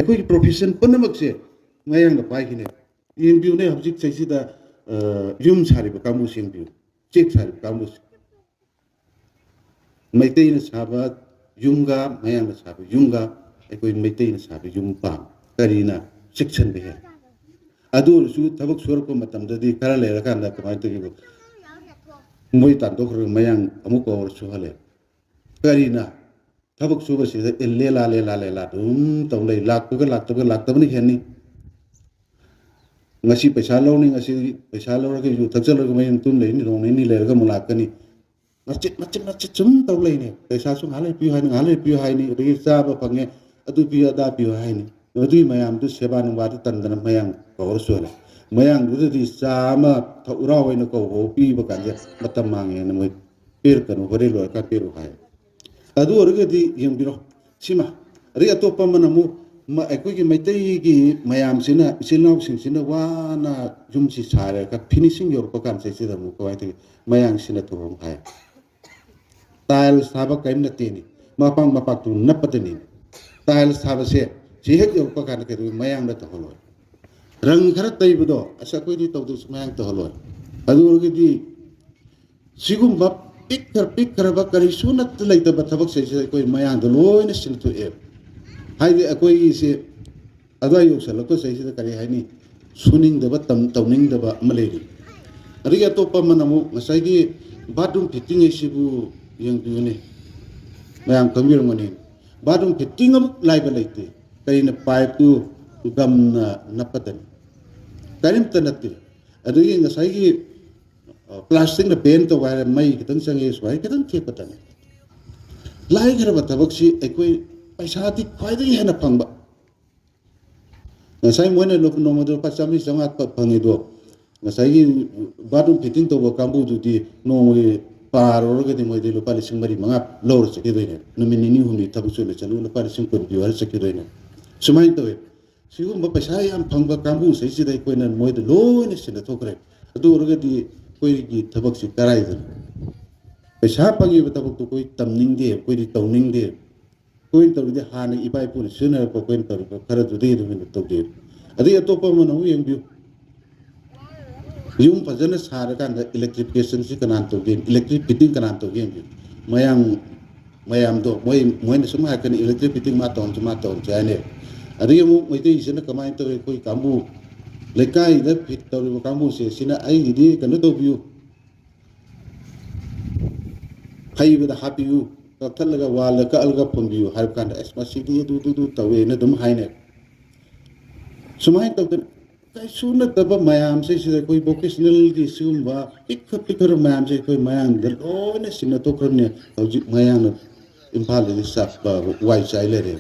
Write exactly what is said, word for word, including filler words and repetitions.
ꯑꯩꯈꯣꯏꯒꯤ ꯄ꯭ꯔꯣꯐꯦꯁꯟ ꯄꯨꯝꯅꯃꯛꯁꯦ ꯃꯌꯥꯡꯅ ꯄꯥꯏꯈꯤꯅꯦ꯫ ꯌꯦꯡꯕꯤꯌꯨꯅꯦ, ꯍꯧꯖꯤꯛ ꯆꯍꯤꯁꯤꯗ, ꯑ, ꯌꯨꯝ ꯁꯥꯔꯤꯕ ꯀꯥꯡꯕꯨꯁꯦ ꯌꯦꯡꯕꯤꯌꯨ, ꯆꯦꯛ ꯁꯥꯔꯤꯕ ꯀꯥꯡꯕꯨꯁꯦ꯫ ꯃꯩꯇꯩꯅ ꯁꯥꯕ ꯌꯨꯝꯒ ꯃꯌꯥꯡꯅ ꯁꯥꯕ ꯌꯨꯝꯒ ꯑꯩꯈꯣꯏ ꯃꯩꯇꯩꯅ ꯁꯥꯕ ꯌꯨꯝ ꯄꯥꯝꯃꯤ꯫ ꯀꯔꯤꯅ ꯆꯦꯛꯁꯤꯟꯕ ꯍꯦꯜꯂꯤ? ꯑꯗꯨ ꯑꯣꯏꯔꯁꯨ ꯊꯕꯛ ꯁꯨꯔꯛꯄ ꯃꯇꯝꯗꯗꯤ ꯈꯔ ꯂꯩꯔꯀꯥꯟꯗ ꯀꯃꯥꯏꯅ ꯇꯧꯒꯦꯕꯨ, ꯃꯣꯏ ꯇꯥꯟꯊꯣꯛꯈ꯭ꯔꯒ ꯃꯌꯥꯡ ꯑꯃꯨꯛ ꯀꯧꯔ ꯁꯨꯍꯜꯂꯦ꯫ ꯀꯔꯤꯅ? ꯊꯕꯛ ꯁꯨꯕꯁꯤꯗ ꯑꯦ, ꯂꯦꯂꯥ, ꯂꯦꯂꯥ, ꯂꯦꯂꯥ ꯑꯗꯨꯝ ꯇꯧ ꯂꯩ꯫ ꯂꯥꯛꯄꯒ ꯂꯥꯛꯇꯕꯒ, ꯂꯥꯛꯇꯕꯅ ꯍꯦꯟꯅꯤ꯫ ꯉꯁꯤ ꯄꯩꯁꯥ ꯂꯧꯅꯤ, ꯉꯁꯤ ꯄꯩꯁꯥ ꯂꯧꯔꯒ ꯌꯨ ꯊꯛꯆꯜꯂꯒ ꯃꯌꯨꯝ ꯇꯨꯝ ꯂꯩꯅꯤ, ꯅꯣꯡ ꯅꯤꯅꯤ ꯂꯩꯔꯒ ꯑꯃꯨꯛ ꯂꯥꯛꯀꯅꯤ꯫ ꯃꯆꯤꯠ, ꯃꯆꯤꯠ, ꯃꯆꯤꯠ ꯁꯨꯝ ꯇꯧ ꯂꯩꯅꯦ꯫ ꯄꯩꯁꯥꯁꯨ ꯉꯥꯏꯍꯥꯛ ꯂꯩ ꯄꯤꯌꯨ ꯍꯥꯏꯅꯤ, ꯉꯥꯏꯍꯥꯛ ꯂꯩ ꯄꯤꯌꯨ ꯍꯥꯏꯅꯤ, ꯑꯗꯒꯤ ꯆꯥꯕ ꯐꯪꯉꯦ, ꯑꯗꯨ ꯄꯤꯌꯨ, ꯑꯗꯥ ꯄꯤꯌꯨ ꯍꯥꯏꯅꯤ꯫ ꯑꯗꯨꯒꯤ ꯃꯌꯥꯝꯗꯨ ꯁꯦꯕꯥ ꯅꯨꯡꯕꯥꯗꯨ ꯇꯟꯗꯅ ꯃꯌꯥꯡ ꯀꯧꯔ ꯁꯨꯍꯜꯂꯦ꯫ ꯃꯌꯥꯡꯗꯨꯗꯗꯤ ꯆꯥ ꯑꯃ ꯊꯛꯎꯔꯥ ꯑꯣꯏꯅ ꯀꯧꯕ ꯄꯤꯕ ꯀꯥꯟꯗ ꯃꯇꯝ ꯃꯥꯡꯉꯦꯅ ꯃꯣꯏ ꯄꯤꯔꯛꯀꯅꯨ, ꯍꯣꯔꯦꯟ ꯂꯣꯏꯔꯀꯥꯟ ꯄꯤꯔꯛꯎ ꯍꯥꯏ꯫ ꯑꯗꯨ ꯑꯣꯏꯔꯒꯗꯤ ꯌꯦꯡꯕꯤꯔꯣ ꯁꯤꯃ꯫ ꯑꯗꯩ ꯑꯇꯣꯞꯄ ꯑꯃꯅ ꯑꯃꯨꯛ ꯃ-, ꯑꯩꯈꯣꯏꯒꯤ ꯃꯩꯇꯩꯒꯤ ꯃꯌꯥꯝꯁꯤꯅ, ꯏꯆꯤꯜ ꯏꯅꯥꯎꯁꯤꯡꯁꯤꯅ ꯋꯥꯅ ꯌꯨꯝꯁꯤ ꯁꯥꯔꯒ ꯐꯤꯅꯤꯁꯤꯡ ꯌꯧꯔꯛꯄ ꯀꯥꯟꯁꯤꯗꯩꯁꯤꯗ ꯑꯃꯨꯛ ꯀꯃꯥꯏꯅ ꯇꯧꯏ? ꯃꯌꯥꯡꯁꯤꯅ ꯊꯣꯡ ꯍꯥꯏ꯫ ꯇꯥꯏꯜꯁ ꯊꯥꯕ ꯀꯔꯤꯝ ꯅꯠꯇꯦꯅꯤ, ꯃꯄꯥꯡ ꯃꯄꯥꯛꯇꯨ ꯅꯞꯄꯗꯅꯤ꯫ ꯇꯥꯏꯜꯁ ꯊꯥꯕꯁꯦ ꯁꯤ ꯍꯦꯛ ꯌꯧꯔꯛꯄ ꯀꯥꯟꯗ ꯀꯩꯗꯧꯏ? ꯃꯌꯥꯡꯗ ꯇꯧꯍꯜꯂꯣꯏ꯫ ꯔꯪ ꯈꯔ ꯇꯩꯕꯗꯣ, ꯑꯁ, ꯑꯩꯈꯣꯏꯗꯤ ꯇꯧꯗꯁꯨ ꯃꯌꯥꯡ ꯇꯧꯍꯜꯂꯣꯏ꯫ ꯑꯗꯨ ꯑꯣꯏꯔꯒꯗꯤ ꯁꯤꯒꯨꯝꯕ ꯄꯤꯛꯈ꯭ꯔ-, ꯄꯤꯛꯈ꯭ꯔꯕ ꯀꯔꯤꯁꯨ ꯅꯠꯇ ꯂꯩꯇꯕ ꯊꯕꯛꯁꯤꯡꯁꯦ ꯑꯩꯈꯣꯏ ꯃꯌꯥꯡꯗ ꯂꯣꯏꯅ ꯁꯤꯟꯊꯣꯛꯑꯦ꯫ ꯍꯥꯏꯗꯤ ꯑꯩꯈꯣꯏꯒꯤꯁꯦ ꯑꯗꯨꯋꯥꯏ ꯌꯧꯁꯜꯂꯛꯄ ꯆꯍꯤꯁꯤꯗ ꯀꯔꯤ ꯍꯥꯏꯅꯤ, ꯁꯨꯅꯤꯡꯗꯕ, ꯇꯝ-, ꯇꯧꯅꯤꯡꯗꯕ ꯑꯃ ꯂꯩꯔꯤ꯫ ꯑꯗꯒꯤ ꯑꯇꯣꯞꯄ ꯑꯃꯅ ꯑꯃꯨꯛ ꯉꯁꯥꯏꯒꯤ ꯕꯥꯠꯔꯨꯝ ꯐꯤꯠꯇꯤꯡ ꯍꯥꯏꯁꯤꯕꯨ ꯌꯦꯡꯕꯤꯌꯨꯅꯦ, ꯃꯌꯥꯝ ꯈꯪꯕꯤꯔꯝꯒꯅꯤ꯫ ꯕꯥꯠꯔꯨꯝ ꯐꯤꯠꯇꯤꯡ ꯑꯃꯨꯛ ꯂꯥꯏꯕ ꯂꯩꯇꯦ꯫ ꯀꯔꯤꯅ? ꯄꯥꯏꯞꯇꯨ ꯒꯝꯅ ꯅꯞꯄꯗꯅꯤ, ꯀꯔꯤꯝꯇ ꯅꯠꯇꯦ꯫ ꯑꯗꯒꯤ ꯉꯁꯥꯏꯒꯤ, ꯑ, ꯄ꯭ꯂꯥꯁꯇꯤꯛꯅ ꯕꯦꯟ ꯇꯧꯕ ꯍꯥꯏꯔꯦ, ꯃꯩ ꯈꯤꯇꯪ ꯆꯪꯉꯦ, ꯁꯨꯃꯥꯏꯅ ꯈꯤꯇꯪ ꯊꯦꯛꯄꯗꯅꯤ꯫ ꯂꯥꯏꯈ꯭ꯔꯕ ꯊꯕꯛꯁꯤ ꯑꯩꯈꯣꯏ ꯄꯩꯁꯥꯗꯤ ꯈ꯭ꯋꯥꯏꯗꯒꯤ ꯍꯦꯟꯅ ꯐꯪꯕ꯫ ꯉꯁꯥꯏ ꯃꯣꯏꯅ ꯂꯨꯄꯥ, ꯅꯣꯡꯃꯗ ꯂꯨꯄꯥ ꯆꯥꯝꯃꯔꯤ ꯆꯥꯝꯃꯉꯥ ꯐ-, ꯐꯪꯉꯤꯗꯣ, ꯉꯁꯥꯏꯒꯤ ꯕꯥꯠꯔꯨꯝ ꯐꯤꯠꯇꯤꯡ ꯇꯧꯕ ꯀꯥꯡꯕꯨꯗꯨꯗꯤ ꯅꯣꯡꯃꯒꯤ ꯄꯥꯔꯨꯔꯒꯗꯤ ꯃꯣꯏꯗꯤ ꯂꯨꯄꯥ ꯂꯤꯁꯤꯡ ꯃꯔꯤ ꯃꯉꯥ ꯂꯧꯔ ꯆꯠꯈꯤꯗꯣꯏꯅꯦ꯫ ꯅꯨꯃꯤꯠ ꯅꯤꯅꯤ ꯍꯨꯝꯅꯤ ꯊꯕꯛ ꯁꯨꯅ ꯆꯠꯂꯨ, ꯂꯨꯄꯥ ꯂꯤꯁꯤꯡ ꯀꯨꯟ ꯄꯤꯌꯨ ꯍꯥꯏꯔ ꯆꯠꯈꯤꯗꯣꯏꯅꯦ꯫ ꯁꯨꯃꯥꯏꯅ ꯇꯧꯋꯦ꯫ ꯁꯤꯒꯨꯝꯕ ꯄꯩꯁꯥ ꯌꯥꯝ ꯐꯪꯕ ꯀꯥꯡꯕꯨꯁꯤꯗꯩꯁꯤꯗ ꯑꯩꯈꯣꯏꯅ ꯃꯣꯏꯗ ꯂꯣꯏꯅ ꯁꯤꯟꯅꯊꯣꯛꯈ꯭ꯔꯦ꯫ ꯑꯗꯨ ꯑꯣꯏꯔꯒꯗꯤ ꯑꯩꯈꯣꯏꯒꯤ ꯊꯕꯛꯁꯤ ꯀꯔꯥꯏꯗꯅꯣ? ꯄꯩꯁꯥ ꯐꯪꯉꯤꯕ ꯊꯕꯛꯇꯨ ꯑꯩꯈꯣꯏ ꯇꯝꯅꯤꯡꯗꯦ, ꯑꯩꯈꯣꯏꯗꯤ ꯇꯧꯅꯤꯡꯗꯦ꯫ ꯑꯩꯈꯣꯏꯅ ꯇꯧꯔꯤꯗꯤ ꯍꯥꯟꯅ ꯏꯄꯥ ꯏꯄꯨꯅ ꯁꯤꯖꯤꯟꯅꯔꯛꯄ, ꯑꯩꯈꯣꯏꯅ ꯇꯧꯔꯤꯕ ꯈꯔꯗꯨꯗꯒꯤ ꯑꯗꯨꯝ ꯍꯦꯟꯅ ꯇꯧꯗꯦ꯫ ꯑꯗꯩ ꯑꯇꯣꯞꯄ ꯑꯃꯅ ꯑꯃꯨꯛ ꯌꯦꯡꯕꯤꯌꯨ, ꯌꯨꯝ ꯐꯖꯅ ꯁꯥꯔꯀꯥꯟꯗ electrification ꯁꯤ ꯀꯅꯥꯅ ꯇꯧꯒꯦ, electric fitting ꯀꯅꯥꯅ ꯇꯧꯒꯦ ꯌꯦꯡꯕꯤꯌꯨ꯫ ꯃꯌꯥꯝ, ꯃꯌꯥꯝꯗꯣ ꯃꯣꯏ, ꯃꯣꯏꯅ ꯁꯨꯝ ꯍꯥꯏꯔꯛꯀꯅꯤ, "Electric fitting ꯃꯥ ꯇꯧꯍꯟꯁꯤ, ꯃꯥ ꯇꯧꯍꯟꯁꯤ" ꯍꯥꯏꯅꯦ꯫ ꯑꯗꯒꯤ ꯑꯃꯨꯛ ꯃꯩꯇꯩꯁꯤꯅ ꯀꯃꯥꯏꯅ ꯇꯧꯋꯤ, ꯑꯩꯈꯣꯏ ꯀꯥꯡꯕꯨ ꯂꯩꯀꯥꯏꯗ ꯐꯤꯠ ꯇꯧꯔꯤꯕ ꯀꯥꯡꯕꯨꯁꯦ, ꯁꯤꯅ "ꯑꯩꯒꯤꯗꯤ ꯀꯩꯅꯣ ꯇꯧꯕꯤꯌꯨ, ꯍꯩꯕꯗ ꯍꯥꯞꯄꯤꯌꯨ, ꯀꯛꯊꯠꯂꯒ ꯋꯥꯜꯗ ꯀꯛꯑꯒ ꯐꯨꯝꯕꯤꯌꯨ" ꯍꯥꯏꯕ ꯀꯥꯟꯗ, "ꯑꯁ, ꯃꯁꯤꯗꯤ ꯑꯗꯨ, ꯑꯗꯨ, ꯑꯗꯨ ꯇꯧꯋꯦꯅ" ꯑꯗꯨꯝ ꯍꯥꯏꯅꯩ꯫ ꯁꯨꯃꯥꯏꯅ ꯇꯧꯗꯅ ꯀꯩꯁꯨ ꯅꯠꯇꯕ ꯃꯌꯥꯝꯁꯦ, ꯁꯤꯗ ꯑꯩꯈꯣꯏ vocational ꯒꯤ ꯁꯤꯒꯨꯝꯕ ꯄꯤꯛꯈ ꯄꯤꯛꯈꯔ ꯃꯌꯥꯝꯁꯦ ꯑꯩꯈꯣꯏ ꯃꯌꯥꯡꯗ ꯂꯣꯏꯅ ꯁꯤꯟꯅꯊꯣꯛꯈ꯭ꯔꯕꯅꯦ꯫ ꯍꯧꯖꯤꯛ ꯃꯌꯥꯡꯅ ꯏꯝꯐꯥꯜꯗꯗꯤ ꯆꯥꯛꯄ ꯋꯥꯏ ꯆꯥꯏ ꯂꯩꯔꯦ꯫